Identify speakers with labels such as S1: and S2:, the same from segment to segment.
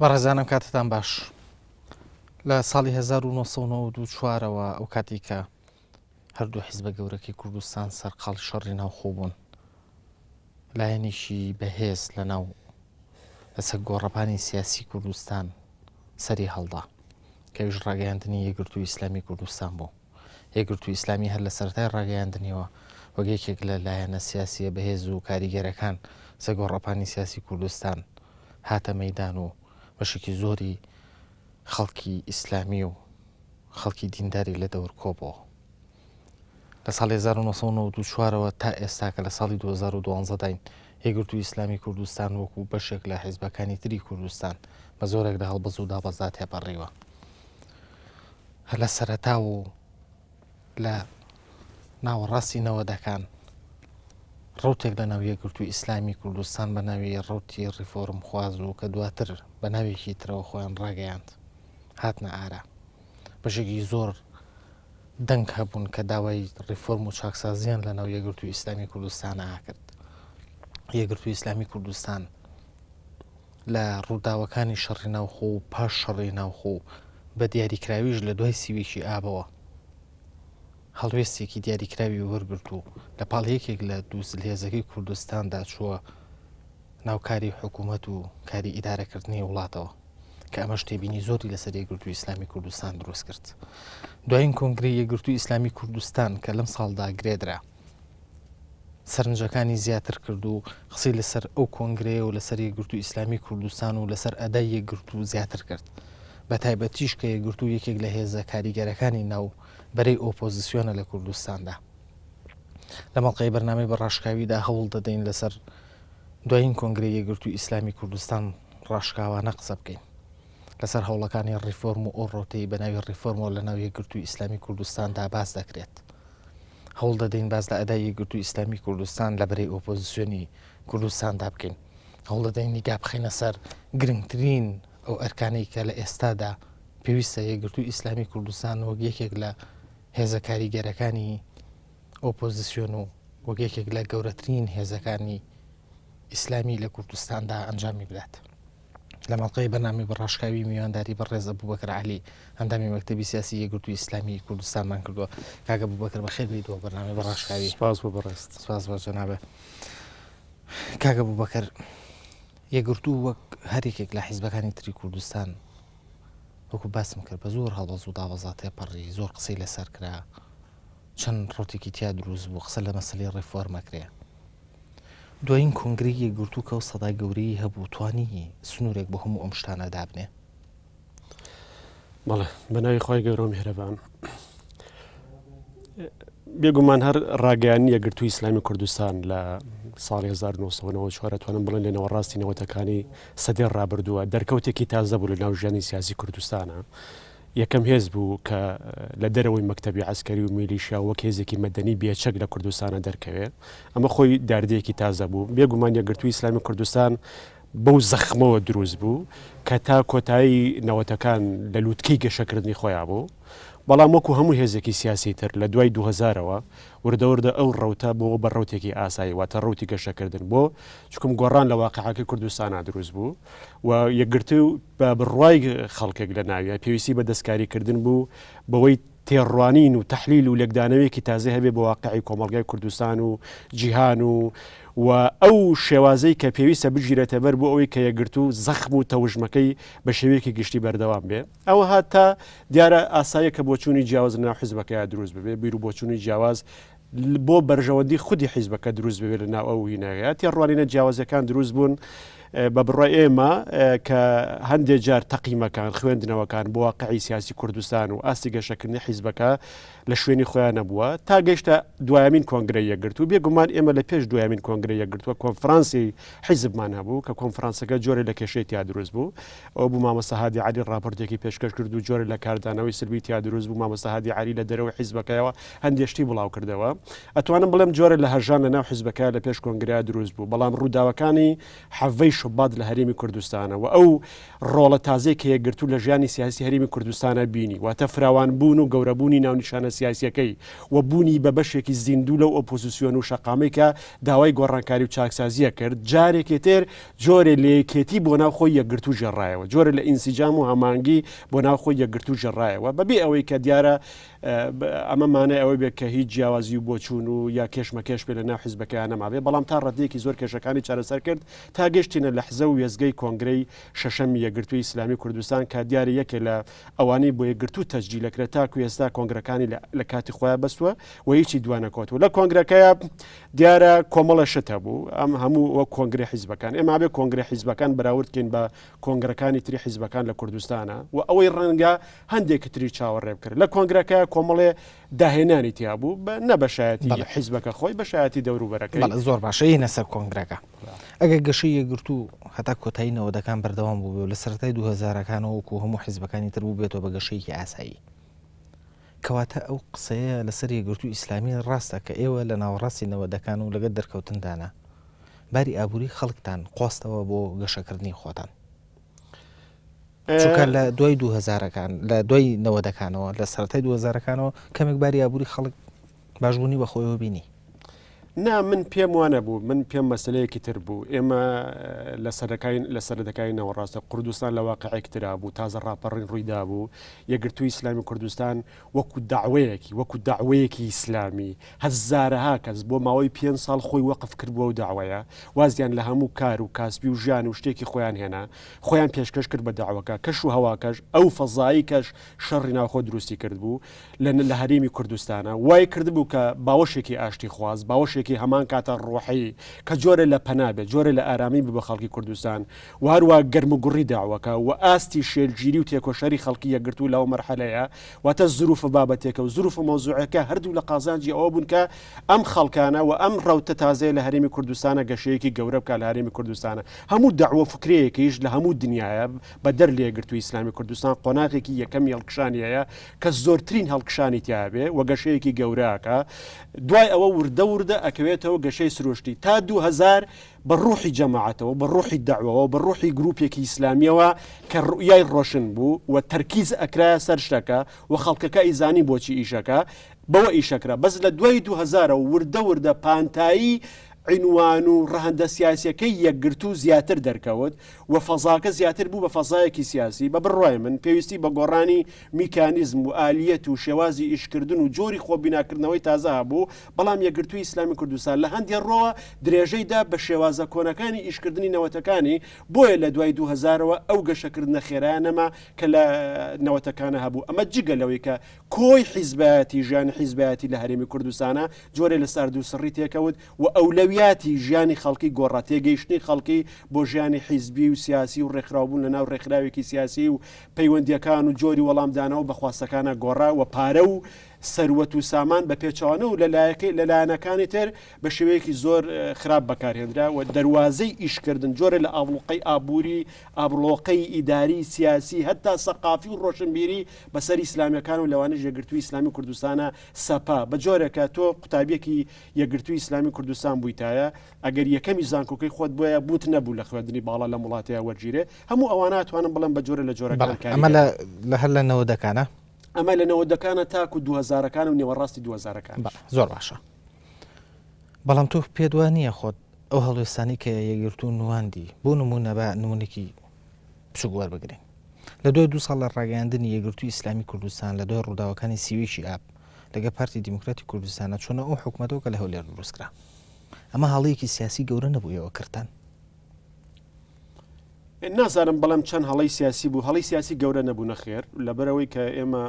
S1: بەڕێزانم کاتتان باش لە ساڵی 1994ەوە ئەو کاتی کە هەردوو حیزبە گەورەکەی کوردستان سەرقاڵی شەڕی ناوخۆ بوون لایەنێکی بەهێز لە ناو لەسەر گۆڕەپانی سیاسی کوردستان سەری هەڵدا کەویش ڕاگەیاندنی یەکگرتووی ئیسلامی کوردستان بوو. یەکگرتووی ئیسلامی هەر لە سەرەتای ڕاگەیاندنیەوە وەک یەکێک لە لایەنە سیاسییە بەهێز و کاریگەرەکان سەر گۆڕەپانی سیاسی کوردستان هاتە مەیدان و بەشێکی زۆری خەڵکی ئیسلامی و خەڵکی دینداری لە دەور کۆبۆوە. لە ساڵی 1994 ەوە تا ئێستا کە لە ساڵی 2012 داین یەکگرتووی ئیسلامی کوردستان وەکو بەشێک لە حیزبەکانی تری کوردستان بە زۆرێک لە هەڵبەز و دابەزدا تێپەڕیوە. هەر لە سەرەتا و لە ناوەڕاستی نەوەدەکان ڕوتێک لە ناو یەکگرتووی ئیسلامی کوردستان بە ناوی ڕوتی ڕیفۆرم خواز و کە دواتر بە ناوێکی ترەوە خۆیان ڕاگەیاند هاتنە ئارا بەشێکی زۆر دەنگ هەبوون کە داوای ڕیفۆرم و چاکسازیان لە ناو یەکگرتووی ئیسلامی کوردستان ئاکرد یەکگرتووی ئیسلامی کوردستان لە ڕووداوەکانی شەڕی ناوخۆ و پاش شەڕی ناوخۆ و بە دیاریکراویش لە دوای سیویکی ئابەوە هەڵوێستێکی دیاریکراوی وەرگرت و لە پاڵ یەکێک لە دوو زلهێزەکەی کوردستاندا چووە ناو کاری حکوومەت و کاری ئیدارەکردنی وڵاتەوە کە ئەمەش تێبینی زۆری لەسەر یەکگرتووی ئیسلامی کوردستان دروست کرد. دوایین کۆنگرەی یەکگرتووی ئیسلامی کوردستان کە لەم ساڵدا گرێدرا سەرنجەکانی زیاتر کرد و قسەی لەسەر ئەو کۆنگرەیە و لەسەر یەکگرتوو ئیسلامی کوردستان و لەسەر ئەدای یەکگرتوو زیاتر کرد بە تایبەتیش کە یەکگرتوو یەکێک لە هێزە کاریگەرەکانی ناو بەرەی ئۆپۆزیسیۆنە لە کوردستاندا. لە مەڵقەی بەرنامەی بە ڕاشکاویدا هەوڵ دەدەین لەسەر دوایین کۆنگرەی یەکگرتووی ئیسلامی کوردستان ڕاشکاوانە قسە بکەین لەسەر هەوڵەکانی ڕیفۆرم و ئەو ڕەوتەی بە ناوی ڕیفۆرمەوە لە ناو یەکگرتووی ئیسلامی کوردستاندا باس دەکرێت. هەوڵ دەدەین باس لە ئەدای یەکگرتووی ئیسلامی کوردستان لە بەرەی ئۆپۆزیسیۆنی کوردستاندا بکەین. هەوڵ دەدەین نیگا بخەینە سەر گرنگترین ئەو ئەرکانەی کە لە ئێستادا پێویستە یەکگرتووی ئیسلامی کوردستان وەک یەکێک لە هێزە کاریگەرەکانی ئۆپۆزیسیۆن و وەک یەکێک لە گەورەترین هێزەکانی ئیسلامی لە کوردستاندا ئەنجامی بدات. لە مەڵقەی بەرنامەی بە ڕاشکاوی میوانداری بەڕێز ئەبوبەکر عەلی ئەندامی مەکتەبی سیاسی یەکگرتووی ئیسلامی کوردستانمان کردووە. کاک ئەبوبەکر بەخێر بێیت بۆ بەرنامەی بە ڕاشکاوی.
S2: سپاس بۆ بەڕێزت.
S1: سپاس بۆ جەنابت. کاک ئەبوبەکر یەکگرتوو وەک هەر یەکێک لە حیزبەکانی تری کوردستان وەکو باسم کرد بە زۆر هەڵبەز و دابەزا تێپەڕی، زۆر قسەی لەسەر کرا، چەند ڕەوتێکی تیا دروست بوو، قسە لە مەسەلەی ڕیفۆرم ئەکرێ. دوایین کۆنگرەی یەکگرتوو کە ئەو سەدای گەورەی هەبوو توانی سنوورێک بۆ هەموو ئەم شتانە دابنێ؟
S2: بەڵێ بە ناوی خوای گەورە و میهرەبان. بێگومان هەر ڕاگەیاندنی یەکگرتووی ئیسلامی کوردستان لە ساڵی 1994 توانم بڵێن لە نەوەڕاستی نەوەتەکانی سەدەی ڕابردووە دەرکەوتێکی تازە بوو لە ناو ژیانی سیاسی کوردستانە یەکەم هێز بوو کە لە دەرەوەی مەکتەبی عەسکەری و میلیشیا وەک هێزێکی مەدەنی بێچەک لە کوردستانە دەرکەوێ ئەمە خۆی داردەیەکی تازە بوو بێگومان یەکگرتووی ئیسلامی کوردستان بەو زەخمەوە دروست بوو کە تا کۆتایی نەوەتەکان لە لووتکەی گەشەکردنی خۆیان بوو بەڵام وەکو هەموو هێزێکی سیاسی تر لە دوای 2000ەوە وردە وردە ئەو ڕەوتە بۆ بە ڕەوتێکی ئاسایی واتە ڕەوتی گەشەکردن بۆ چکم گۆڕان لە واقعەکەی کوردستانا دروست بوو و یەکگرتوو بە بڕوای خەڵکێک لە ناویا پێویستی بە دەستکاریکردن بوو بەوەی تێڕوانین و تەحلیل و لێکدانەوەیەکی تازەی هەبێ بۆ واقعی کۆمەڵگای کوردستان و جیهان و و ئەو شێوازەی کە پێویستە بگیرێتە بەر بۆ ئەوەی کە یەکگرتوو زەخم و تەوژمەکەی بە شێوەیەکی گشتی بەردەوام بێ ئەوە هات تا دیارە ئاساییە کە بۆچوونی جیاواز لە ناو حیزبەکەیا دروست ببێ بیر و بۆچوونی جیاواز بۆ بەرژەوەندی خودی حیزبەکە دروست ببێت لە ناو ئەو هینەیە تێڕوانینە جیاوازەکان دروست بوون بە بڕای ئێمە کە هەندێک جار تەقیمەکان خوێندنەوەکان بۆ واقعی سیاسی کوردستان و ئاستی گەشەکردنی حیزبەکە لە شوێنی خۆیان نەبووە تا گەیشتە دوایمین کۆنگرە یەکگرتوو بێگومان ئێمە لە پێش دوایمین کۆنگرە یەکگرتووە کۆنفرانسی حیزبمان هەبوو کە کۆنفرانسەکە جۆرە لە کێشەی تیا دروست بوو ئەوە بوو مامۆستا هادی عەلی ڕاپۆرتێکی پێشکەش کرد و جۆرە لە کاردانەوەی سلبی تیا دروست بوو مامۆستا هادی عەلی لە دەرەوەی حیزبەکەیەوە هەندێ شتی بڵاو کردەوە ئەتوانم بڵێم جۆرە لە هەژان لە ناو حیزبەکە لە پێش کۆنگرە دروست بوو بەڵام ڕووداوەکانی حەڤەی. شوبات لە هەرێمی کوردستانە و ئەو ڕۆڵە تازەی کە یەکگرتوو لە ژیانی سیاسی هەرێمی کوردستانە بینی، واتە فراوانبوون و گەورەبوونی ناونیشانە سیاسیەکەی و بوونی بە بەشێکی زیندوو لەو ئۆپۆزیسیۆن و شەقامەی کە داوای گۆڕانکاری و چاکسازیە کرد، جارێکی تر جۆرێ لە یەکێتی بۆ ناو خۆی یەکگرتوو گێڕایەوە، جۆرێ لە ئینسیجام و هەماهەنگی بۆ ناو خۆی یەکگرتوو گێڕایەوە، بەبێ ئەوەی کە دیارە ئەمە مانای ئەوە بێت کە هیچ جیاوازی و بۆچوون و یا کێشمەکێش بێ لە ناو حیزبەکەیا نەمابێ، بەڵام تا ڕەدەیەکی زۆر کێشەکانی چارەسەر کرد تا گەشتینە لەحزە و وێستگەی کۆنگرەی شەشەمی یەکگرتووی ئیسلامی کوردستان کە دیارە یەکێ لە ئەوانەی بۆ یەکگرتوو تەسجیل ئەکرێت تاکو ئێستا کۆنگرەکانی لە کاتی خۆیان بەستووە و هیچی دوا نەکەوتووە. لە کۆنگرەکەیا دیارە کۆمەڵە شت هەبوو، ئەم هەموو وەک کۆنگرەی حیزبەکان ئێمە ئەبێ کۆنگرەی حیزبەکان بەراورد کەین بە کۆنگرەکانی تری حیزبەکان لە کوردستانە و ئەوەی ڕەنگە هەندێکی تری چاوەڕێ بکرێت لە کۆنگرەکە کۆمەڵێ داهێنانی تیا بوو بە نە بە شایەتی حیزبەکە خۆی بە شایەتی دەوروبەرەکەی.
S1: بەڵێ زۆر باشە یەینە سەر کۆنگرەکە. ئەگەر گەشەی یەکگرتوو هەتا کۆتایی نەوەدەکان بەردەوام بووبێ و لە سەرەتای دووهەزارەکانەوە وەکوو هەموو حیزبەکانی تر بووبێتەوە بە گەشەیەکی ئاسایی کەواتە ئەو قسەیە لەسەر یەکگرتووی ئیسلامی ڕاستە کە ئێوە لە ناوەڕاستی نەوەدەکان و لەگەر دەرکەوتندانە باری ئابووری خەڵکتان قۆستەوە بۆ گەشەکردنی خۆتان. چونکە لە دوای دوو هەزارەکان لە دوای نەوەدەکانەوە لە سەرەتای دوو هەزارەکانەوە کەمێک باری ئابووری خەڵک باشبوونی بەخۆیەوە بینی.
S2: نا من پێم وانە بوو من پێم مەسلەیەکی تر بوو ئێمە لە سەرەکای لە سەرەتەکانی نەوەڕاستە کوردستان لە واقعێک ترا بوو تازە ڕاپەڕین ڕوویدا بوو یەکگرتووی ئیسلامی کوردستان وەکو دەعوەیەکی وەکو دەعوەیەکی ئیسلامی هەزارەها کەس بۆ ماوەی پێنج ساڵ خۆی وەقف کرد بۆ ئەو دەعوەیە وازیان لە هەموو کار و کاسبی و ژیان و شتێکی خۆیان هێنا خۆیان پێشکەش کرد بە دەعوەکە کەش و هەواکەش ئەو فەزایی کەش شەڕی ناوخۆ دروستی کرد بوو لە لە هەرێمی کوردستانە وای کردبوو کە باوەشێکی ئاشتی خواز باوەشێکی هەمان کاتە ڕۆحی کە جۆرە لە پەنا بێت جۆرە لە ئارامی بە خەڵکی کوردستان و هەروا گەرموگوڕی دەعوەکە و ئاستی شێلگیری و تێکۆشەری خەڵکی یەکگرتوو لەو مەرحەلەیە، واتە زروفە بابەتێکە و زروفە مەوزوعەکە هەردوو لە قازانجی ئەوە بوون کە ئەم خەڵکانە و ئەم ڕەوتە تازەیە لە هەرێمی کوردستانە گەشەیەکی گەورە بکات لە هەرێمی کوردستانە. هەموو دەعوە فکرەیەکیش لە هەموو دنیایە بەدەر لە یەکگرتووی ئیسلامی کوردستان قۆناغێکی یەکەمی هەڵکشانی هەیە کە زۆرترین هەڵکشانی تیا بێ و گەشەیەکی گەورە ئەکا دوای ئەوە وردە وردە ئەکەوێتەوە گەشەی سروشتی تا 2000 بە ڕوحی جەماعەتەوە، بە ڕوحی دەعوەوە، بە ڕوحی گروپێکی ئیسلامیەوە کە ڕوئیای ڕۆشن بوو و تەرکیز ئەکرایە سەر شتەکە و خەڵکەکە ئەیزانی بۆچی ئیشەکە بەوە ئیشەکرا بەس لە دوای دووهەزارەوە وردە وردە پانتایی عینوان و ڕەهەندە سیاسیەکەی یەکگرتوو زیاتر دەرکەوت و فەزاکە زیاتر بوو بە فەزایەکی سیاسی بە بڕوای من پێویستی بە گۆڕانی میکانیزم و ئالیەت و شێوازی ئیشکردن و جۆری خۆ بیناکردنەوەی تازە هەبوو، بەڵام یەکگرتووی ئیسلامی کوردستان لە هەندێ ڕۆوە درێژەی دا بە شێوازە کۆنەکانی ئیشکردنی نەوەتەکانی، بۆیە لە دوای دووهەزارەوە ئەو گەشەکردنە خێرایە نەما کە لە نەوەتەکانە هەبوو، ئەمە جگە لەوەی کە کۆی حیزبایەتی ژیانی حیزبایەتی لە هەرێمی کوردستانە جۆرێ لە ساردوسڕی تێکەوت و ئەولەویاتی ژیانی خەڵکی گۆڕا، تێگەیشتنی خەڵکی بۆ ژیانی حیزبی و سیاسی و ڕێکخراوبوون لە ناو ڕێکخراوێکی سیاسی و پەیوەندییەکان و جۆری وەڵامدانەوە بە خواستەکانە گۆڕا و پارە و سەروەت و سامان بە پێچەوانە و لە لایەکەی لە لایەنەکانی تر بە شێوەیەکی زۆر خراپ بەکارهێنرا و دەروازەی ئیشکردن جۆرە لە ئابڵوقەی ئابووری ئابڵۆقەی ئیداری سیاسی هەتا سەقافی و ڕۆشنبیری بەسەر ئیسلامیەکان و لەوانەش یەکگرتووی ئیسلامی کوردستانە سەپا بە جۆرێکە تۆ قوتابیەکی یەکگرتووی ئیسلامی کوردستان بوویتایە ئەگەر یەکەمی زانکۆکەی خۆت بۆیە بوت نەبوو لە خوێندنی باڵا لەم وڵاتەیە وەرگیرێ هەموو ئەوانە ئەتوانم بڵێم بە جۆرە لە جۆرەکان
S1: کاریگەرن. ئەمە لە هەر لە نەوەدەکانە؟
S2: ئەمە لە نەوەدەکانە تاکو دووهەزارەکان و نێوەڕاستی دووهەزارەکانیش.
S1: بەڵێ زۆر باشە. بەڵام تۆ پێت وا نییە خۆت ئەو هەڵوێستانەی کە یەکگرتوو نواندی، بۆ نموونە با نموونەیەکی بچووک وەربگرین. لە دوای دوو ساڵ لە ڕاگەیاندنی یەکگرتووی ئیسلامی کوردستان لە دوای ڕووداوەکانی 31 ئاب لەگەڵ پارتی دیموکراتی کوردستانە چۆنە ئەو حکومەتەوە کە لە هەولێر دروست کرا. ئەمە هەڵەیەکی سیاسی گەورە نەبوو ئێوە کردتان؟
S2: نازانم بەڵام چەند هەڵەی سیاسی بوو هەڵی سیاسی گەورە نەبوو نەخێر لەبەرەوەی کە ئێمە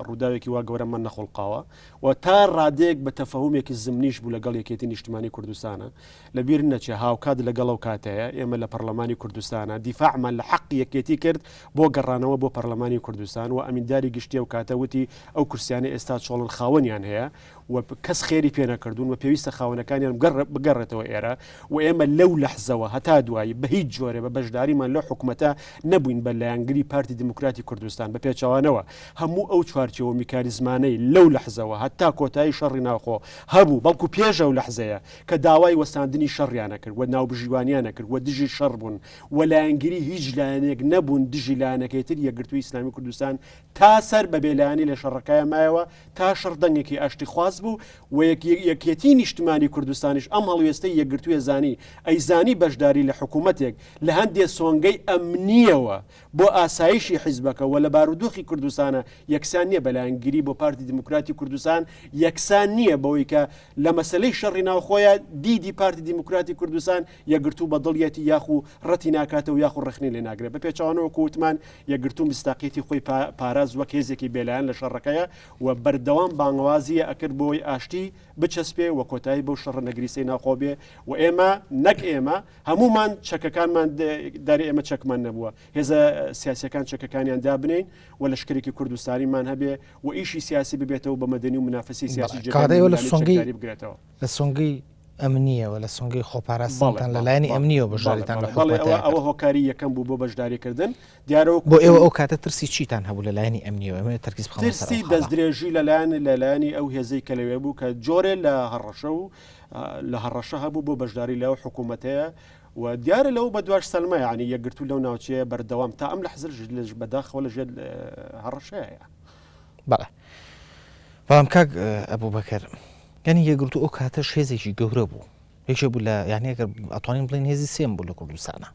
S2: ڕووداوێکی وا گەورەمان نەخۆڵقاوە و تا ڕادەیەک بە تەفەهومێکی زمنیش بوو لەگەڵ یەکێتی نیشتمانی کوردستانە لەبیر نەچێ هاوکات لەگەڵ ئەو کاتەیە ئێمە لە پەرلەمانی کوردستانە دیفاعمان لە حەقی یەکێتی کرد بۆ گەڕانەوە بۆ پەرلەمانی کوردستان و ئەمینداری گشتی ئەو کاتە وتی ئەو کورسیانە ئێستا چۆڵن خاوەنیان هەیە. و کەس خێری پێ نەکردوون و پێویستە خاوەنەکانیان بگەڕێتەوە ئێرە و ئێمە لەو لەحزەوە هەتا دوایی بە هیچ جۆرێ بە بەشداریمان لەو حکومەتە نەبووین بە لایەنگری پارتی دیموکراتی کوردستان بە پێچەوانەوە هەموو ئەو چوارچێوە میکانیزمانەی لەو لەحزەوە هەتا کۆتایی شەڕی ناوخۆ هەبوو بەڵکو پێش ئەو لەحزەیە کە داوای وەستاندنی شەڕیان ئەکرد و ناوبژیوانیان ئەکرد و دژی شەڕ بوون و لایەنگری هیچ لایەنێک نەبوون دژی لایەنەکەی تر یەکگرتووی ئیسلامی کوردستان تا سەر بە بێلایەنی لە شەڕەکەیا مایەوە تا شەڕ دەنگێکی ئاشتیخواز بوو و یەکێتی نیشتمانی کوردستانیش ئەم هەڵوێستەی یەکگرتوویە زانی ئەیزانی بەشداری لە حکوومەتێک لە هەندێ سۆنگەی ئەمنییەوە بۆ ئاسایشی حیزبەکە و لە بارودۆخی کوردستانە یەکسان نییە بە لایەنگری بۆ پارتی دیموکراتی کوردستان یەکسان نییە بەوەی کە لە مەسەلەی شەڕی ناوخۆیە دیدی پارتی دیموکراتی کوردستان یەکگرتوو بە دڵیەتی یاخو ڕەتی ناکاتەوە یاخو ڕەخنەی لێ ناگرێت بە پێچەوانەوە وەکو وتمان یەکگرتوو میسداقیەتی خۆی پاراست وەک هێزێکی بێلایەن لە شەڕەکەیە و بەردەوام بانگەوازی ئەکرد بۆی ئاشتی بچەسپێ و کۆتایی بەو شەڕە نەگریسەی ناوخۆ بێ و ئێمە نەک ئێمە هەموومان چەکەکانمان دارێ ئێمە چەکمان نەبووە هێزە سیاسەکان چەکەکانیان دابنین و لەشکرێکی کوردستانیمان هەبێ و ئیشی سیاسی ببێتەوە بە مەدەنی و منافەسی سیاسی
S1: جێگای لە سۆنگەی بگرێتەوە لە سۆنگەی ئەمنیەوە لە سۆنگەی خۆپاراستنتان لە لایەنی ئەمنیەوە بەشداریتان لە
S2: حکومەت ئەوە هۆکاری یەکەم بوو بۆ بەشداریکردن دیارە
S1: بۆ ئێوە ئەو کاتە ترسی چیتان هەبوو لە لایەنی ئەمنیەوە ئەمەوێت تەرکیز
S2: بخەمە سەر ترسی دەستدرێژی لەلایەن لەلایەنی ئەو هێزەی کە لەوێ بوو کە جۆرێ لە هەڕەشە و لە هەڕەشە هەبوو بۆ بەشداری لەو حکوومەتەیە و دیارە لەو بە دواش سەلمە یعنی یەکگرتوو لەو ناوچەیە بەردەوام تا ئەم لەحزەش لەش بەداخەوە لەژێر هەڕەشەیە.
S1: بەڵێ بەڵام کاک ئەبوبەکر یانی یەکگرتوو ئەو کاتەش هێزێکی گەورە بوو یەکێ بوو لە یانی ئەگەر ئەتوانین بڵێین هێزی سێم بوو لە کوردستانە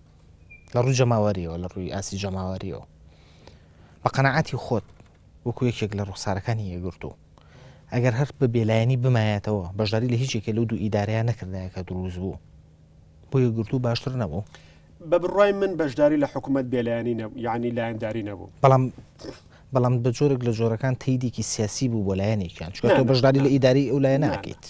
S1: لە ڕووی جەماوەریەوە لە ڕووی ئاسی جەماوەریەوە بە قەنەعاتی خۆت وەکو یەکێک لە ڕوخسارەکانی یەکگرتوو ئەگەر هەر بە بێلایەنی بمایەتەوە بەشداری لە هیچ یەکێ لەو دوو ئیدارەیە نەکردایە کە دروست بوو بۆ یەکگرتوو باشتر نەبوو؟
S2: بە بڕوای من بەشداری لە حکومەت بێلایەنی نەبوو یانی لایەنداری نەبوو.
S1: بەڵام بەڵام بە جۆرێک لە جۆرەکان تەیدێکی سیاسی بوو بۆ لایەنێکیان چونکە تۆ بەشداری لە ئیدارەی ئەو لایەنە ئەکەیت.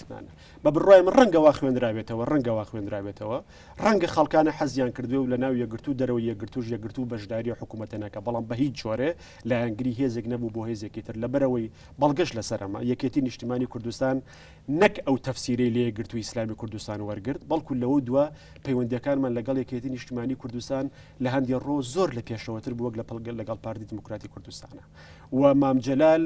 S2: بە بڕوای من ڕەنگە وا خوێندرابێتەوە ڕەنگە وا خوێندرابێتەوە ڕەنگە خەڵکانە حەزیان کردوێ و لە ناو یەکگرتوو دەرەوەی یەکگرتووش یەکگرتوو بەشداری حکوومەتە نەکا بەڵام بە هیچ جۆرێ لایەنگری هێزێک نەبوو بۆ هێزێکی تر لەبەرئەوەی بەڵگەش لەسەر ئەمە یەکێتی نیشتیمانی کوردستان نەک ئەو تەفسیرەی لە یەکگرتووی ئیسلامی کوردستان وەرگرت، بەڵکو لەوە دوا پەیوەندییەکانمان لەگەڵ یەکێتی نیشتیمانی کوردستان لە هەندێ ڕۆ زۆر لە پێشەوەتر بوو وەک لە لەگەڵ پارتی دیموکراتی کوردستانە و مام جەلال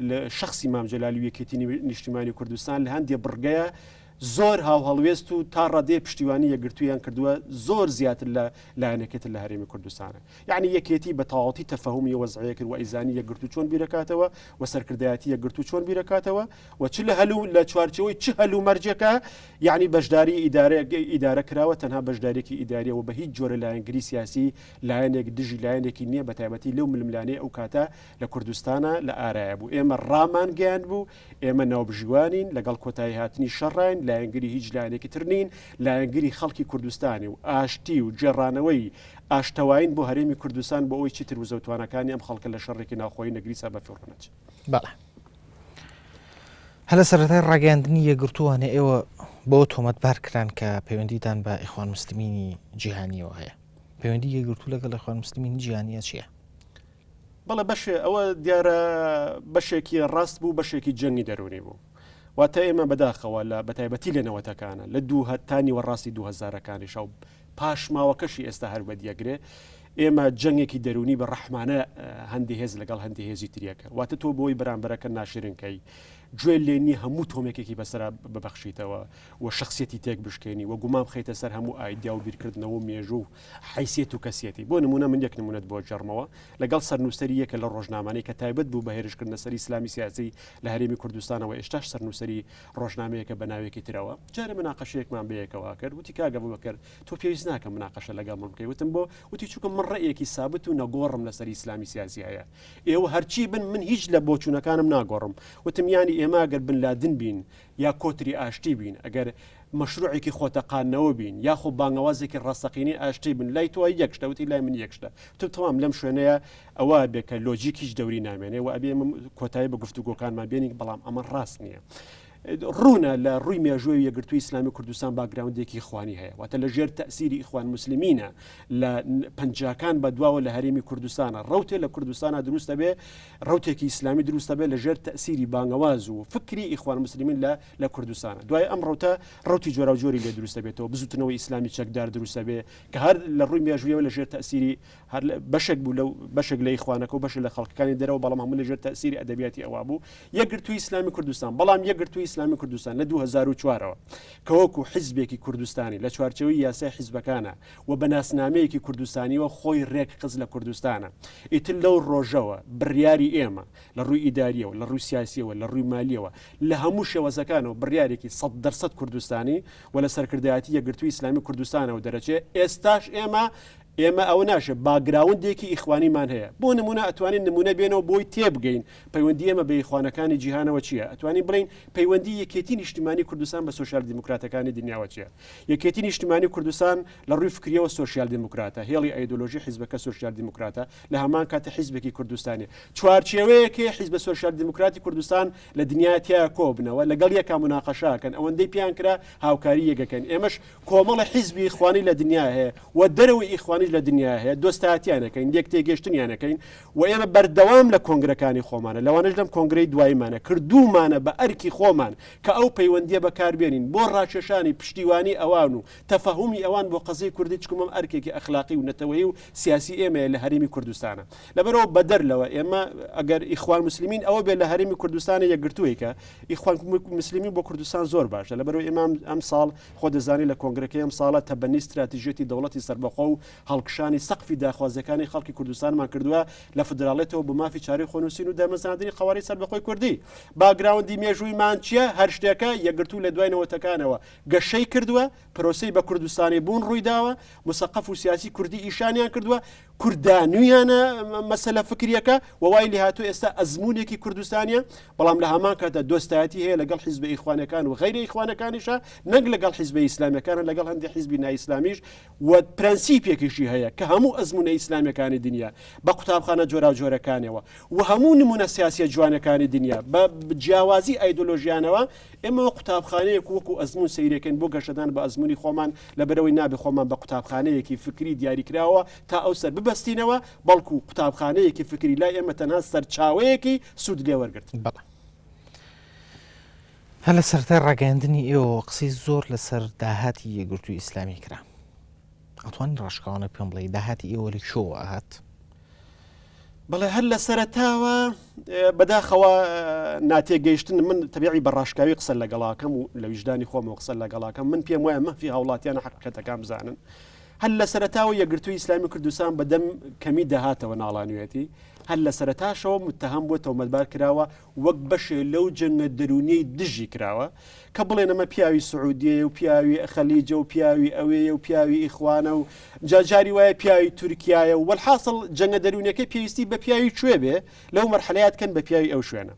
S2: لە شەخسی مام جەلال و یەکێتی نیشتیمانی کوردستان لە هەندێ بڕگەیە زۆر هاوهەڵوێست و تا ڕادەیە پشتیوانی یەکگرتوویان کردووە زۆر زیاتر لە لایەنەکەی تر لە هەرێمی کوردستانە. یەعنی یەکێتی بە تەواوەتی تەفەهومی وەزعەیە کرد و ئەیزانی یەکگرتوو چۆن بیرەکاتەوە و سەرکردایەتی یەکگرتوو چۆن بیرەکاتەوە و چ لە هەلو لە چوارچەوەی چ هەل و مەرجێکە یعنی بەشداری ئیدارە ئیدارە کراوە تەنها بەشدارێکی ئیداریەوە بە هیچ جۆرە لایەنگری سیاسی لایەنێک دژی لایەنێکی نییە بە تایبەتی لەو ململانێ ئەو کاتە لە کوردستانە لە ئارایە بوو ئێمە ڕامان گەیاند بوو ئێمە ناوبژیوانین لەگەڵ کۆتایی هاتنی شەڕین لایەنگری هیچ لایەنێکی تر نین لایەنگری خەڵکی کوردستانی و ئاشتی و گێڕانەوەی ئاشتەوایین بۆ هەرێمی کوردستان بۆ ئەوەی چیتر وزە و تواناکانی ئەم خەڵکە لە شەڕێکی ناوخۆیی نەگریسا بەفیڕۆ نەچن.
S1: بەڵێ. هەر لە سەرەتای ڕاگەیاندنی یەکگرتووانە ئێوە بەوە تۆمەتبار کران کە پەیوەندیتان بە ئیخوان موسلمینی جیهانییەوە هەیە. پەیوەندی یەکگرتوو لەگەڵ ئیخوان موسلمینی جیهانییە چییە؟
S2: بەڵێ بەشێ ئەوە دیارە بەشێکی ڕاست بوو بەشێکی جەنگی دەروونی بوو. واتە ئێمە بەداخەوە لە بەتایبەتی لە نەوەتەکانە لە دوو تا نیوەڕاستی دوو هەزارەکانیشا و پاشماوەکەشی ئێستا هەر بەدیەگرێ ئێمە جەنگێکی دەروونی بە ڕەحمانە هەندی هێز لەگەڵ هەندی هێزی تریەکە واتە تۆ بۆی بەرامبەرەکە ناشرنکەی گوێ لێنی هەموو تۆمێکێکی بەسرا ببەخشیتەوە و شخصیەتی تێک بشکێنی و گومان بخەیتە سەر هەموو ئایدیا و بیرکردنەوە و مێژوو و حیسیەت و کەسیەتی بۆ نمونە من یەک نمونەت بۆ جەڕمەوە لەگەڵ سەرنووسەری یەکە لە ڕۆژنامانەی کە تایبەت بوو بە هێرشکردنە سەر ئیسلامی سیاسی لە هەرێمی کوردستانەوە ئێشتاش سەرنووسەری ڕۆژنامەیەکە بە ناوێکی ترەوە جارێ مناقەشەیەکمان بەیەکەوە کرد وتی کاک ئەبوبەکر تۆ پێویست ناکە مناقەشە لەگەڵ من بکەی وتم بۆ وتی چونکە من ڕەئیەکی سابت و نەگۆڕم لەسەر ئیسلامی سیاسی هەیە ئێوە هەرچی بن من هیچ لە بۆچوونەکانم ناگۆڕم وتم یانی ئێمە ئەگەر بن لادن بین یا کۆتری ئاشتی بین ئەگەر مەشروعێکی خۆتەقاندنەوە بین یاخۆ بانگەوازێکی ڕاستەقینەی ئاشتی بن لای تۆ یەک شتە وتی لای من یەک شتە وتم تەمام لەم شوێنەیە ئەوە بێ کە لۆجیک هیچ دەوری نامێنێ و ئەبێ ئێمە کۆتایی بە گفتوگۆکانمان بێنین بەڵام ئەمە ڕاست نییە. ڕوونە لە ڕووی مێژووی یەکگرتووی ئیسلامی کوردستان background ێکی ئیخوانی هەیە، واتە لە ژێر تەئسیری ئیخوان موسلمینە لە پەنجاکان بە دواوە لە هەرێمی کوردستانە ڕەوتێ لە کوردستانە دروست دەبێ، ڕەوتێکی ئیسلامی دروست دەبێ لە ژێر تەئسیری بانگەواز و فکری ئیخوان موسلمین لە لە کوردستانە. دوای ئەم ڕەوتە ڕەوتی جۆراوجۆری لێ دروست دەبێتەوە، بزووتنەوەی ئیسلامی چەکدار دروست دەبێ کە هەر لە ڕووی مێژوویەوە لە ژێر تەئسیری هەر بەشێک بوو لەو بەشێک لە ئیخوانەکە و بەشێک لە خەڵکەکانی دەرەوە، بەڵام هەموو لە ژێر تەئسیری ئەدەبیاتی ئەوا بوو. یەکگرتووی ئیسلامی کوردستان، بەڵام یەکگرتووی ئیسلامی کوردستان لە 2004 ەوە کە وەکو حیزبێکی کوردستانی لە چوارچێوەی یاسای حیزبەکانە و بە ناسنامەیەکی کوردستانیەوە خۆی رێکخست لە کوردستانە ئیتر لەو رۆژەوە بڕیاری ئێمە لە رووی ئیداریەوە لە رووی سیاسیەوە لە رووی مالیەوە لە هەموو شێوەزەکانەوە بڕیارێکی 100% کوردستانی و لە سەرکردایەتی یەکگرتووی ئیسلامی کوردستانەوە دەرەچێ ئێستاش ئێمە ئێمە ئەوە ناشێ background ێکی ئیخوانیمان هەیە بۆ نمونە ئەتوانین نمونە بێنەوە بۆی تێبگەین پەیوەندی ئێمە بە ئیخوانەکانی جیهانەوە چییە ئەتوانین بڵین پەیوەندی یەکێتی نیشتیمانی کوردستان بە سۆسیال دیموکراتەکانی دنیاوە چییە یەکێتی نیشتیمانی کوردستان لە ڕووی فکریەوە سۆسیال دیموکراتە هێڵی ئایدۆلۆژی حیزبەکە سۆسیال دیموکراتە لە هەمان کاتە حیزبێکی کوردستانی چوارچێوەیەکی حیزبە سۆسیال دیموکراتی کوردستان لە دنیا تیا کۆبنەوە لەگەڵ یەکا مناقەشاکەن ئەوەندەی پێیان کرا هاوکاری یەکەکەن ئێمەش کۆمەڵە حیزبی ئیخوانی لە دنیا هەیە و دەرەوەی ئیخوانیش لە دنیا هەیە، دۆستایەتیان ئەکەین، لێک تێگەیشتنیان ئەکەین و ئێمە بەردەوام لە کۆنگرەکانی خۆمانە، لەوانەش لەم کۆنگرەی دواییمانە کردوومانە بە ئەرکی خۆمان کە ئەو پەیوەندییە بەکاربێنین بۆ ڕاکێشانی پشتیوانی ئەوان و تەفەهومی ئەوان بۆ قەزیەی کوردی چکم ئەم ئەرکێکی ئەخلاقی و نەتەوەیی و سیاسی ئێمەیە لە هەرێمی کوردستانە. لەبەرئەوە بەدەر لەوە ئێمە ئەگەر ئیخوان موسلمین ئەوە بێ لە هەرێمی کوردستانە یەکگرتوویکە ئیخوان موسلمین بۆ کوردستان زۆر باشە لەبەرئەوەی ئێمە ئەمساڵ خۆ دەزانی لە کۆنگرەکەی ئەمساڵە تەبەنی ستراتیژیەتی دەوڵەتی سەربەخۆ و هەڵکشانی سەقفی داخوازیەکانی خەڵکی کوردستانمان کردووە لە فدراڵێتەوە بۆ مافی چارەی خۆنووسین و دامەزراندنی قەوارەی سەربەخۆی کوردی. background ی مێژوویمان چیە؟ هەر شتێکە یەکگرتوو لە دوای نەوەتەکانەوە گەشەی کردووە، پرۆسەی بە کوردستانی بوون ڕوویداوە، مسەقەف و سیاسی کوردی ئیشانیان کردووە، کوردانویانە مەسەلە فکریەکە و وای لێهاتوو ئێستا ئەزموونێکی کوردستانیە، بەڵام لە هەمان کاتدا دۆستایەتی هەیە لەگەڵ حیزبە ئیخوانەکان و غەیرە ئیخوانەکانیشە، نەک لەگەڵ حیزبە ئیسلامیەکانە، لەگەڵ هەندێک حیزبی نائیسلامیش و پرەنسیپێکیشی هەیە کە هەموو ئەزموونە ئیسلامیەکانی دنیا بە قوتابخانە جۆراوجۆرەکانەوە و هەموو نمونە سیاسیە جوانەکانی دنیا بە جیاوازی ئایدۆلۆژیانەوە ئێمە وەک قوتابخانەیەک وەکو ئەزموون سەیرەکەین بۆ گەشەدان بە ئەزموونی خۆمان، لەبەرئەوەی نابێ خۆمان بە قوتابخانەیەکی فکری دیاریکراوە تا ئەو سەر ببەستینەوە، بەڵکو قوتابخانەیەکی فکری لای ئێمە تەنها سەرچاوەیەکی سوود لێوەرگرتن.
S1: بەڵێ. هەر لە سەرەتای ڕاگەیاندنی ئێوەوە قسەی زۆر لەسەر داهاتی یەکگرتووی ئیسلامی کرا. ئەتوانی ڕاشکاوانە پێم بڵێی داهاتی ئێوە لە کوێوە ئەهات؟
S2: بەڵێ هەر لە سەرەتاوە بەداخەوە ناتێگەیشتن من تەبیعی بە ڕاشکاوی قسە لەگەڵاکەم و لە ویژدانی خۆمەوە قسە لەگەڵاکەم من پێم وایە مەفی هاوڵاتیانە حەقیقەتەکان بزانن هەر لە سەرەتاوە یەکگرتووی ئیسلامی کوردستان بەدەم کەمی داهاتەوە ناڵانوێتی هەر لە سەرەتاشەوە متهم بووە تۆمەتبار کراوە وەک بەشێ لەو جەنگە دەروونیەی دژی کراوە کە بڵێن ئەمە پیاوی سعودیەیە و پیاوی خەلیجە و پیاوی ئەوێیە و پیاوی ئیخوانە و جا جاری وایە پیاوی تورکیایە و وەلحاسڵ جەنگە دەروونیەکەی پێویستی بە پیاوی کوێ بێ لەو مەرحەلەیات کەن بە پیاوی ئەو شوێنە.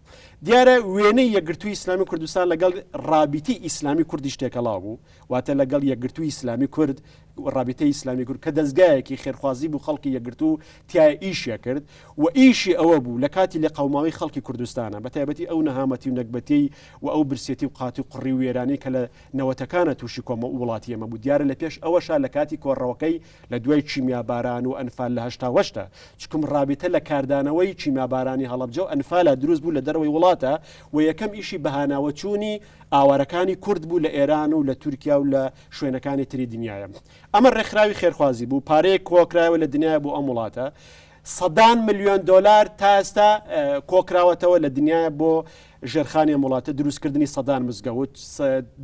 S2: دیارە وێنەی یەکگرتووی ئیسلامی کوردستان لەگەڵ ڕابیتەی ئیسلامی کوردیش تێکەڵاو بوو، واتە لەگەڵ یەکگرتووی ئیسلامی کورد، ڕابیتەی ئیسلامی کورد کە دەزگایەکی خێرخوازی بوو خەڵکی یەکگرتوو تیایا ئیشی ئەکرد و ئیشی ئەوە بوو لە کاتی لێقەوماوی خەڵکی کوردستانە بە تایبەتی ئەو نەهامەتی و نەگبەتیی و ئەو برسێتی و قاتی و قڕی و وێرانی کە لە نەوەتەکانە تووشی کۆمە وڵاتی ئێمە بوو دیارە لە پێش ئەوەشا لە کاتی کۆڕەوەکەی لە دوای کیمیاباران و ئەنفال لە هەشتاوهەشتا چکم ڕابیتە لە کاردانەوەی کیمیابارانی هەڵەبجە و ئەنفالا دروست بوو لە دەرەوەی وڵاتە و یەکەم ئیشی بەهاناوەچوونی ئاوارەکانی کورد بوو لە ئێران و لە تورکیا و لە شوێنەکانی تری دنیایە. ئەمە ڕێکخراوی خێرخوازی بوو، پارەیەک کۆکرایەوە لە دنیایە بۆ ئەم وڵاتە، سەدان ملیۆن دۆلار تا ئێستا کۆکراوەتەوە لە دنیایە بۆ ژێرخانی ئەم وڵاتە، دروستکردنی سەدان مزگەوت،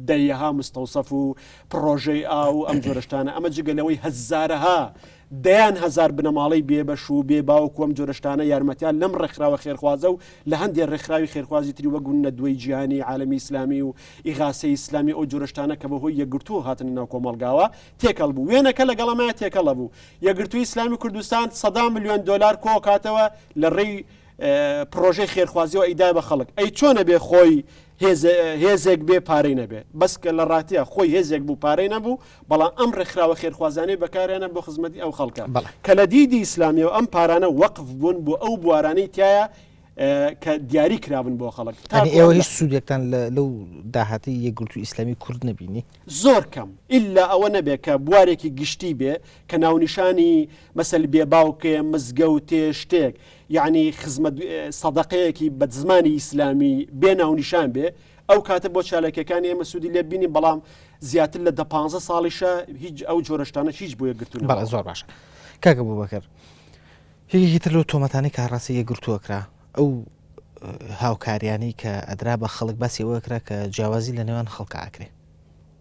S2: دەیەها مستەوسەف و پڕۆژەی ئاو و ئەم جۆرە شتانە، ئەمە جگە لەوەی هەزارەها دەیان هەزار بنەماڵەی بێبەش و بێ باوک و ئەم جۆرە شتانە یارمەتیان لەم ڕێکخراوە خێرخوازە و لە هەندێ ڕێکخراوی خێرخوازی تری وەک نەدوەی جیهانی عالەمی ئیسلامی و ئیغاسەی ئیسلامی ئەو جۆرە شتانە کە بەهۆی یەکگرتوو هاتنە ناو کۆمەڵگاوە تێکەڵ بوو وێنەکە لەگەڵ ئەمە تێکەڵە بوو یەکگرتووی ئیسلامی کوردستان سەدا ملیۆن دۆلار کۆکاتەوە لە ڕێی پڕۆژەی خێرخوازیەوە ئەیدا بە خەڵک ئەی چۆنە بێ خۆی هێزێک بێ پارەی نەبێ بەس کە لە ڕاتە خۆی هێزێک بوو پارەی نەبوو بەڵام ئەم ڕێکخراوە خێرخوازانەی بەکارێنە بۆ خزمەتی ئەو خەڵکە کە لە دیدی ئیسلامیەوە ئەم پارانە وەقف بوون بۆ ئەو بوارانەی تایە. کە دیاری کرابن بۆ خەڵک.
S1: یانی ئێوە هیچ سوودێکتان لەو داهاتەی یەکگرتووی ئیسلامی کورد نەبینی؟
S2: زۆر کەم، ئیلا ئەوە نەبێ کە بوارێکی گشتی بێ کە ناونیشانی مەسەل بێ باوکێ، مزگەوتێ، شتێک یانی خزمەت سەدەقەیەکی بە زمانی ئیسلامی بێ ناونیشان بێ، ئەو کاتە بۆ چالاکیەکانی ئێمە سوودی لێ بینین، بەڵام زیاتر لە دە پانزە ساڵیشە هیچ ئەو جۆرە شتانە هیچ بۆ یەکگرتوو نەماوە.
S1: بەڵێ زۆر باشە کاک ئەبوبەکر. یەکێکی تر لەو تۆمەتانەی کە ڕاستی یەکگرتووە کرا ئەو هاوکاریانەی کە ئەدرا بە خەڵک باسی ئەوە کرا کە جیاوازی لە نێوان خەڵکە ئاکرێ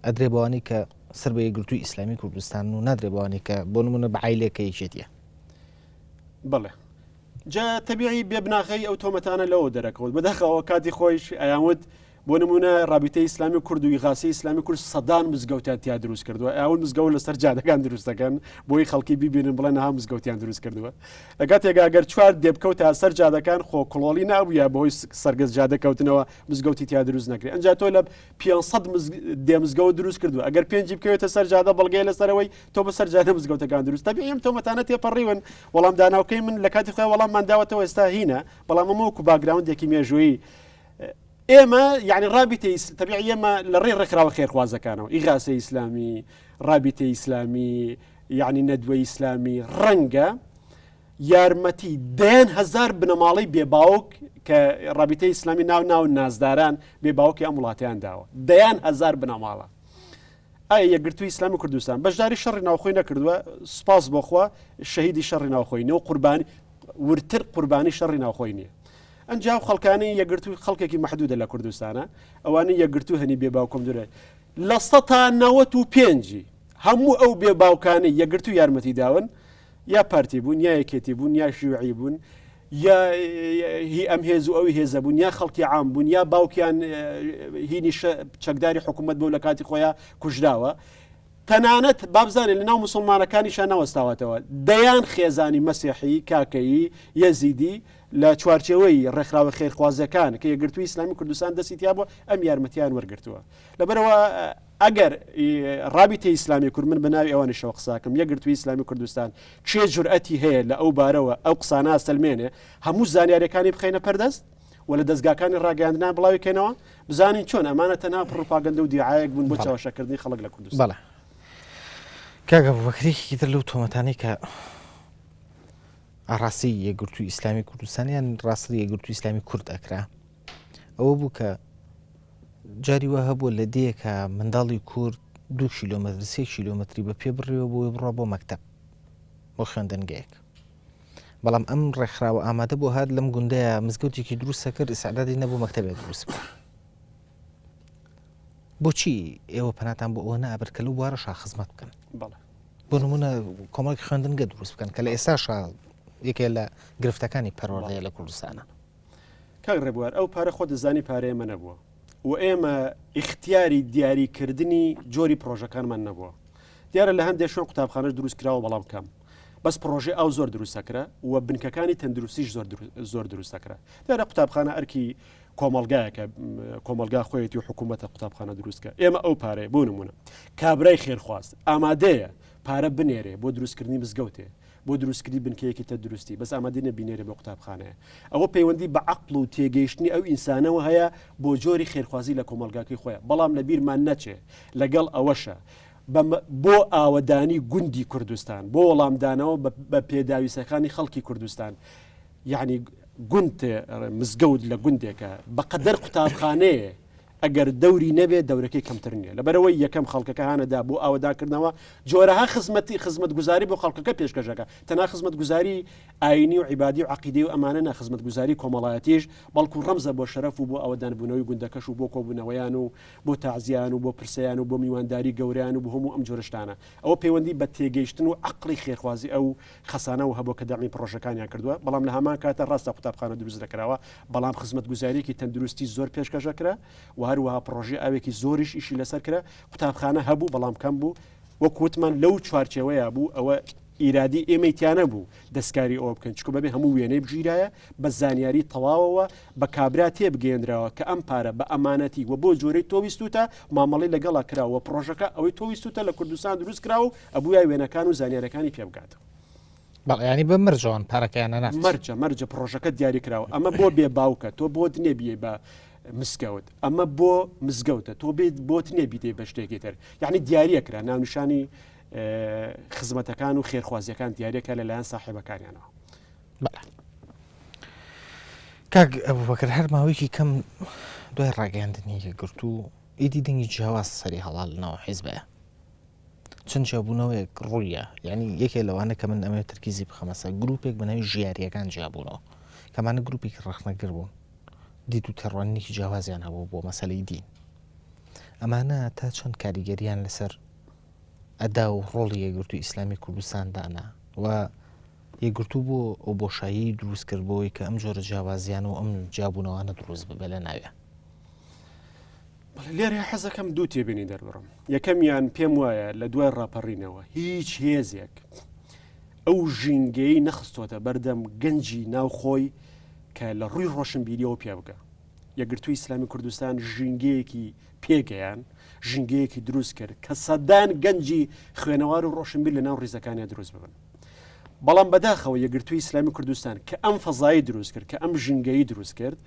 S1: ئەدرێ بەوانی کە سەر بە یەکگرتووی ئیسلامی کوردستان و نادرێ بەوانی کە بۆ نمونە بە عیلێکە یەکێتیە.
S2: بەڵێ جا تەبیعی بێ بناغەی ئەو تۆمەتانە لەوە دەرەکەوت بەداخەوە کاتی خۆیش ئەیان وت بۆ نمونە ڕابیتەی ئیسلامی کورد و ئیغاسی ئیسلامی کورد سەدان مزگەوتیان تیا دروست کردووە ئەو مزگەوت لەسەر جادەکان دروست دەکەن بۆی خەڵکی بیبینن بڵێن ها مزگەوتیان دروست کردووە لە کاتێکا گەر چوار دێبکەوتە سەر جادەکان خۆ کڵۆڵی نابووە بەهۆی سەرگەز جادە کەوتنەوە مزگەوتی تیا دروست نەکرێت ئەنجا تۆ لە 500 دێ مزگەوت دروست کردووە ئەگەر پێنجی بکەوێتە سەر جادە بەڵگەیە لەسەرەوەی تۆ بەسەر جادە مزگەوتەکان دروست تەبیعی ئەم تۆمەتانە تێپەڕیون وەڵام داناوکەی من لە کاتی خۆی وەڵاممان داوەتەوە ئێستا هینە بەڵام ئەمە وەکو background ێکی مێژوویی ئێمە یعنی ڕابیتەی تەبیعی ئێمە لە ڕێی ڕێکخراوە خێرخوازەکانەوە ئیغاسەی ئیسلامی ڕابیتەی ئیسلامی یعنی نەدوەی ئیسلامی ڕەنگە یارمەتی دەیان هەزار بنەماڵەی بێباوک کە ڕابیتەی ئیسلامی ناو ناو نازداران بێباوکی ئەم وڵاتیان داوە دەیان هەزار بنەماڵە ئایا یەکگرتووی ئیسلامی کوردستان بەشداری شەڕی ناوخۆی نەکردووە؟ سوپاس بۆ خوا شەهیدی شەڕی ناوخۆی نیە و قوربانی وردتر قوربانی شەڕی ناوخۆی نییە. ئەنجا ئەو خەڵکانەی یەکگرتوو خەڵکێکی مەحدودە لە کوردستانە ئەوانەی یەکگرتوو هەنی بێ باوکم دوورە لە سەتا نەوەت و پێنجی هەموو ئەو بێ باوکانەی یەکگرتوو یارمەتی داون یا پارتی بوون یا یەکێتی بوون یا شیوعی بوون یا هی ئەم هێز و ئەوی هێزە بوون یا خەڵکی عام بوون یا باوکیان هینی چەکداری حکوومەت بوو لە کاتی خۆیان کوژراوە تەنانەت بابزانێت لەناو مسلمانەکانیشان نەوەستاوەتەوە دەیان خێزانی مەسیحی کاکەیی یەزیدی لە چوارچێوەی ڕێکخراوە خێرخوازەکان کە یەکگرتووی ئیسلامی کوردستان دەستی تیا بووە ئەم یارمەتیان وەرگرتووە لەبەرەوە ئەگەر ڕابیتەی ئیسلامی کورد من بە ناوی ئەوانیشەوە قساکەم یەکگرتووی ئیسلامی کوردستان کێ جورئەتی هەیە لە ئەو بارەوە ئەو قسانە سەلمێنێ هەموو زانیاریەکانی بخەینە پەردەست و لە دەستگاکانی ڕاگەیاندنان بڵاوی کەینەوە بزانین چۆن ئەمانە تەنها پڕوپاگەندە و دیعایەک بوون بۆ چەواشەکردنی خەڵک لە کوردستان.
S1: بەڵێ کاک ئەبوبەکر یەکێکی تر لەو تۆمەتانەی کە ئاڕاستەی یەکگرتووی ئیسلامی کوردستان یان ڕاستتر یەکگرتووی ئیسلامی کورد ئەکرا ئەوە بوو کە جاری وا هەبووە لە دێیەکا منداڵی کورد دوو کیلۆمەتر سێ کیلۆمەتری بە پێ بڕیوە بۆی بڕوا بۆ مەکتەب بۆ خوێندنگەیەک بەڵام ئەم ڕێکخراوە ئامادە بۆ هات لەم گوندەیە مزگەوتێکی دروستە کرد ئیسعدادی نەبوو مەکتەبێک دروست بکە بۆچی ئێوە پەناتان بۆ ئەوە نابرد کە لەو بوارەشا خزمەت بکەن بۆ نمونە کۆمەڵێک خوێندنگە دروست بکەن کە لە ئێستاشا یەکێ لە گرفتەکانی پەروەردەیە لە کوردستانە.
S2: کاک ڕێبوار ئەو پارە خۆت دەزانی پارەی ئێمە نەبووە و ئێمە ئیختیاری دیاری کردنی جۆری پرۆژەکانمان نەبووە دیارە لە هەندێک شوێن قوتابخانەش دروست کراوە بەڵام کەم بەس پرۆژەی ئاو زۆر دروستەکرا و بنکەکانی تەندروستیش زۆر زۆر دروستەکرا دیارە قوتابخانە ئەرکی کۆمەلگایەکە کۆمەلگا خۆیەتی و حکوومەتە قوتابخانە دروستکە ئێمە ئەو پارەیە بۆ نمونە کابرای خێرخواست ئامادەیە پارە بنێرێ بۆ دروستکردنی مزگەوتێ بۆ دروستکردنی بنکەیەکی تەندروستی بەس ئامادە نیە بینێرێ بۆ قوتابخانەیە ئەوە پەیوەندی بە عەقڵ و تێگەیشتنی ئەو ئینسانەوە هەیە بۆ جۆری خێرخوازی لە کۆمەڵگاکەی خۆیان بەڵام لە بیرمان نەچێ لەگەڵ ئەوەشە بۆ ئاوەدانی گوندی کوردستان بۆ وەڵامدانەوە بە پێداویستەکانی خەڵکی کوردستان یعنی گوند مزگەوت لە گوندێکە بەقەدەر قوتابخانەیە ئەگەر دەوری نەبێت دەورەکەی کەمتر نییە لەبەرئەوەی یەکەم خەڵکەکە هانەدا بۆ ئاوەدانکردنەوە جۆرەها خزمەتی خزمەتگوزاری بۆ خەڵکەکە پێشکەشەکە تەنها خزمەتگوزاری ئاینی و عیبادی و عەقیدەی و ئەمانە نا خزمەتگوزاری کۆمەڵایەتیش بەڵکو ڕەمزە بۆ شەرەف و بۆ ئاوەدانبوونەوەی گوندەکەش و بۆ کۆبوونەوەیان و بۆ تەعزیان و بۆ پرسەیان و بۆ میوانداری گەورەیان و بۆ هەموو ئەم جۆرە شتانە ئەوە پەیوەندی بە تێگەیشتن و عەقڵی خێرخوازی ئەو خەسانەوە هەبووە کە دەعمی پڕۆژەکانیان کردووە، بەڵام لە هەمان کاتە ڕاستە قوتابخانە دروست نەکراوە، بەڵام خزمەتگوزارییەکی تەندروستی زۆر پێشکەش ئەکرا و هەروەها پڕۆژەی ئاوێکی زۆریش ئیشی لەسەر کرا، قوتابخانە هەبوو بەڵام کەم بوو، وەک وتمان لەو چوارچێوەیە بوو، ئەوە ئیرادی ئێمەی تیا نەبوو دەستکاری ئەوە بکەین، چونکە بەبێ هەموو وێنەی بگیرایە بە زانیاری تەواوەوە بە کابرا تێبگەیەنراوە کە ئەم پارە بە ئەمانەتی و بۆ جۆرەی تۆ ویستووتە مامەڵەی لەگەڵا کراوە و پڕۆژەکە ئەوەی تۆ ویستووتە لە کوردستان دروست کراوە و ئەبوویا وێنەکان و زانیارەکانی پێ بگاتەوە.
S1: بەڵێ یانی بە مەرج ئەوان پارەکەیان ئەنارد.
S2: مەرجە مەرجە پڕۆژەکە دیاری کراوە ئەمە بۆ بێ باوکە تۆ بۆت نییە بیەی بە مزگەوت ئەمە بۆ مزگەوتە تۆ بێت بۆت نییە بیدەی بە شتێکی تر یعنی دیاریە کرا ناونیشانی خزمەتەکان و خێرخوازیەکان دیارەکە لەلایەن ساحێبەکانیانەوە.
S1: بەڵێ کاک ئەبوبەکر هەر ماوەیەکی کەم دوای ڕاگەیاندنی یەکگرتوو ئیدی دەنگی جیاواز سەری هەڵا لەناو حیزبەیە چەند جیابوونەوەیەک ڕوویە یعنی یەکێ لەوانە کە من ئەمەوێت تەرکیزی بخەمە سەر گروپێک بە ناوی ژیاریەکان جیابوونەوە کەمانە گروپێکی ڕەخنەگر بوون دید و تێڕوانینێکی جیاوازیان هەبوو بۆ مەسەلەی دین ئەمانە تا چەند کاریگەریان لەسەر ئەدا و ڕۆڵی یەکگرتووی ئیسلامی کوردستان دانا و یەکگرتوو بۆ ئەو بۆشایی دروست کرد بۆی کە ئەم جۆرە جیاوازیان و ئەم جیابوونەوانە دروست ببێ لە ناوێ.
S2: بەڵێ لێرە حەزەکەم دوو تێبینی دەربڕم یەکەمیان پێم وایە لە دوای ڕاپەڕینەوە هیچ هێزێک ئەو ژینگەی نەخستۆتە بەردەم گەنجی ناوخۆی کە لە ڕووی ڕۆشنبیریەوە پێ بگە یەکگرتووی ئیسلامی کوردستان ژینگەیەکی پێگەیان ژینگەیەکی دروست کرد کە سەدان گەنجی خوێنەوار و ڕۆشنبیر لە ناو ڕیزەکانیان دروست ببن بەڵام بەداخەوە یەکگرتووی ئیسلامی کوردستان کە ئەم فەزایی دروست کرد کە ئەم ژینگەیی دروست کرد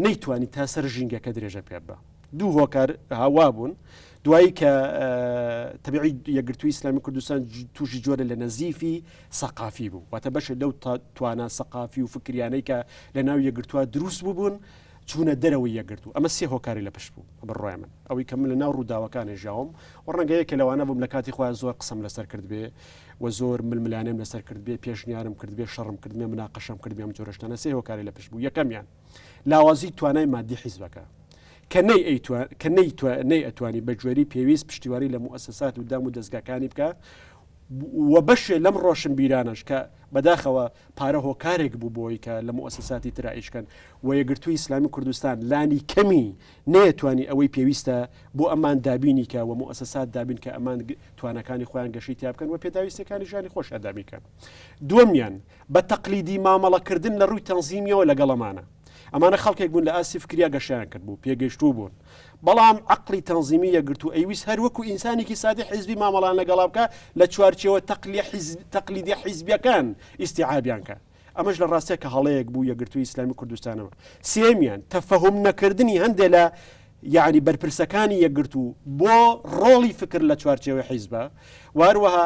S2: نەیتوانی تا سەر ژینگەکە درێژە پێ بە دوو هۆکار هاوا بوون دوایی کە تەبیعی یەکگرتووی ئیسلامی کوردستان تووشی جۆرە لە نەزیفی سەقافی بوو واتە بەشێ لەو توانا سەقافی و فکریانەی کە لە ناو یەکگرتووە دروست بووبوون چوونە دەرەوەی یەکگرتوو ئەمە سێ هۆکاری لە پشت بوو بڕوای من ئەوەی کە من لە ناو ڕووداوەکانی ژیاوم و ڕەنگە یەکێ لەوانە بووم لە کاتی خۆیان زۆر قسەم لەسەر کرد بێ و زۆر ململانێم لەسەر کرد بێ پێشنیارم کرد بێ شەڕم کرد بێ مناقەشەم کرد بێ ئەم جۆرە شتانە سێ هۆکاری لە پشت بوو یەکەمیان لاوازی توانای مادی حیزبەکە کە نەی کە نەی ئەتوانی بە گوێری پێویست پشتیوانی لە موئەسەسات و دام و دەزگاکانی بکە و بەشێ لەم ڕۆشنبیرانەش کە بەداخەوە پارە هۆکارێک بوو بۆی کە لە موئەسەساتی ترا ئیش کەن و یەکگرتووی ئیسلامی کوردستان لانی کەمی نەیەتوانی ئەوەی پێویستە بۆ ئەمان دابینی کە و موئەسەسات دابین کە ئەمان توانەکانی خۆیان گەشەی تیا بکەن و پێداویستیەکانی ژیانی خۆشیان دابین کەن. دووەمیان بە تەقلیدی مامەڵەکردن لە ڕووی تەنزیمیەوە لەگەڵ ئەمانە. ئەمانە خەڵکێک بوون لە ئاستی فکریا گەشەیان کردبوو، پێگەیشتوو بوون. بەڵام عەقڵی تەنزیمی یەکگرتوو ئەیویست هەر وەکو ئینسانێکی سادەی حیزبی مامەڵەیان لەگەڵا بکا، لە چوارچێوە تەقلیدیە حیزبیەکان ئیستیعابیان کە. ئەمەش لە ڕاستیا کە هەڵەیەک بوو یەکگرتووی ئیسلامی کوردستانەوە. سێیەمیان تەفەهوم نەکردنی هەندێ لە یەعنی بەرپرسەکانی یەکگرتوو بۆ ڕۆڵی فکر لە چوارچێوەی حیزبە و هەروەها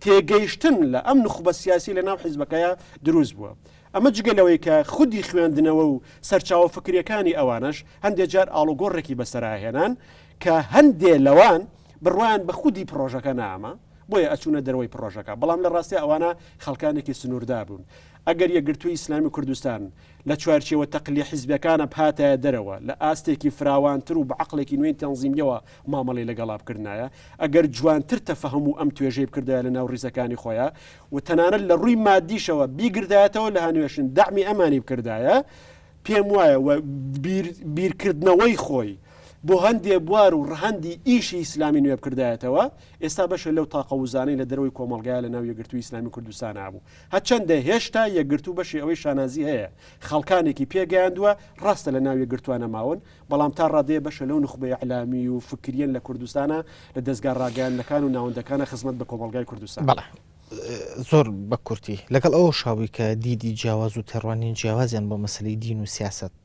S2: تێگەیشتن لە ئەم نوخبە سیاسی لە ناو حیزبەکەیە دروست بووە. ئەمە جگە لەوەی کە خودی خوێندنەوە و سەرچاوە فکریەکانی ئەوانەش هەندێ جار ئاڵوگۆڕێکی بەسەرا هێنان کە هەندێ لەوان بڕوایان بە خودی پڕۆژەکە ناما بۆیە ئەچوونە دەرەوەی پڕۆژەکە بەڵام لە ڕاستیا ئەوانە خەڵکانێکی سنووردار بوون ئەگەر یەکگرتووی ئیسلامی کوردستان لە چوارچێوە تەقلیە حیزبیەکانە بهاتایە دەرەوە لە ئاستێکی فراوانتر و بە عەقڵێکی نوێی تەنزیمیەوە مامەڵەی لەگەڵا بکردنایە ئەگەر جوانتر تەفەهوم و ئەم توێژەی بکردایە لە ناو ڕیزەکانی خۆیا و تەنانەت لە ڕووی مادیشەوە بیگردایەتەوە لە هەنوێشن دەعمی ئەمانی بکردایە پێم وایە و بیرکردنەوەی خۆی بۆ هەندێ بوار و ڕەهەندی ئیشی ئیسلامی نوێ بکردایەتەوە ئێستا بەشێ لەو تاقە وزانەی لە دەرەوەی کۆمەڵگایە لە ناو یەکگرتووی ئیسلامی کوردستانا بوو هەرچەندە هێشتا یەکگرتوو بەشی ئەوەی شانازی هەیە خەڵکانێکی پێگەیاندووە ڕاستە لە ناو یەکگرتووە نەماون بەڵام تا ڕادەیە بەشە لەو نوخبە ئیعلامی و فکریەن لە کوردستانا لە دەزگا ڕاگەیاندنەکان و ناوەندەکانا خزمەت بە کۆمەڵگای کوردستان.
S1: بەڵێ زۆر بە کورتی لەگەڵ ئەوەشا بووی کە دیدی جیاواز و تێڕوانینی جیاوازیان بۆ مەسەلەی دین و سیاسەت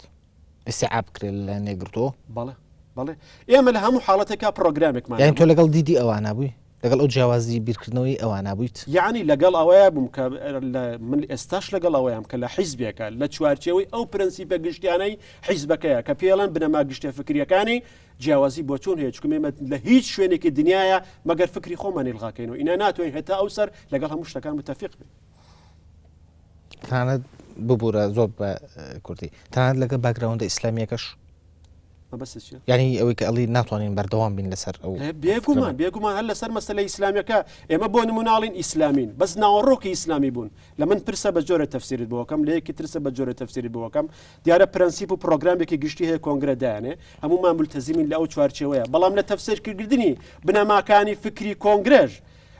S1: ئیستیعاب بکرێت لەلایەن یەکگرتووەوە؟
S2: بەڵێ بەڵێ ئێمە لە هەموو حاڵەتێکا پڕۆگرامێکمان
S1: یانی تۆ لەگەڵ دیدی ئەوانە بووی؟ لەگەڵ ئەو جیاوازی بیرکردنەوەی ئەوانە بوویت؟
S2: یەعنی لەگەڵ ئەوەیا بووم کە من ئێستاش لەگەڵ ئەوەیام کە لە حیزبێکە لە چوارچێوەی ئەو پرەنسیپە گشتیانەی حیزبەکەیە کە پێڵەن بنەما گشتە فکریەکانی جیاوازی بۆچوون هەیە چونکە ئێمە لە هیچ شوێنێکی دنیاە مەگەر فکری خۆمان ئیلغاکەین و ئینا ناتوانین هەتا ئەو سەر لەگەڵ هەموو شتەکان متفق بین.
S1: تەنانەت ببوورە زۆر بە کوردی تەنانەت لەگەڵ باکگراوندە ئیسلامیەکەش
S2: مەبەستت چیە؟
S1: یعنی ئەوەی کە ئەڵی ناتوانین بەردەوام بین لەسەر ئەو
S2: بێگومان بێگومان هەر لەسەر مەسەلە ئیسلامیەکە ئێمە بۆ نموناڵین ئیسلامین بەس ناوەڕۆکی ئیسلامی بوون لە من پرسە بە جۆرە تەفسیرت بۆکەم لە یەکی ترسە بە جۆرە تەفسیری بۆکەم دیارە پرەنسیپ و پرۆگرامێکی گشتی هەیە کۆنگرە دایانێ هەمومان ملتەزیمین لە ئەو چوارچێوەیە بەڵام لە تەفسیرکردنی بنەماکانی فکری کۆنگرەش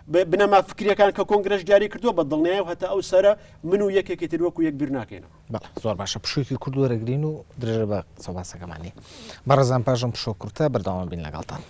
S2: بنەما فکریەکان کە کۆنگرەش دیاری کردووە بە دڵنیای و هەتا ئەو سەرە من و یەکێکی تر وەکو یەک بیر ناکەینەوە.
S1: بەڵێ زۆر باشە پشوویەکی کورت وەرەگرین و درێژە بە قسە و باسەکەمانی. بەڕێزان پاش ئەم پشووە کورتە بەردەوام بین لەگەڵتان.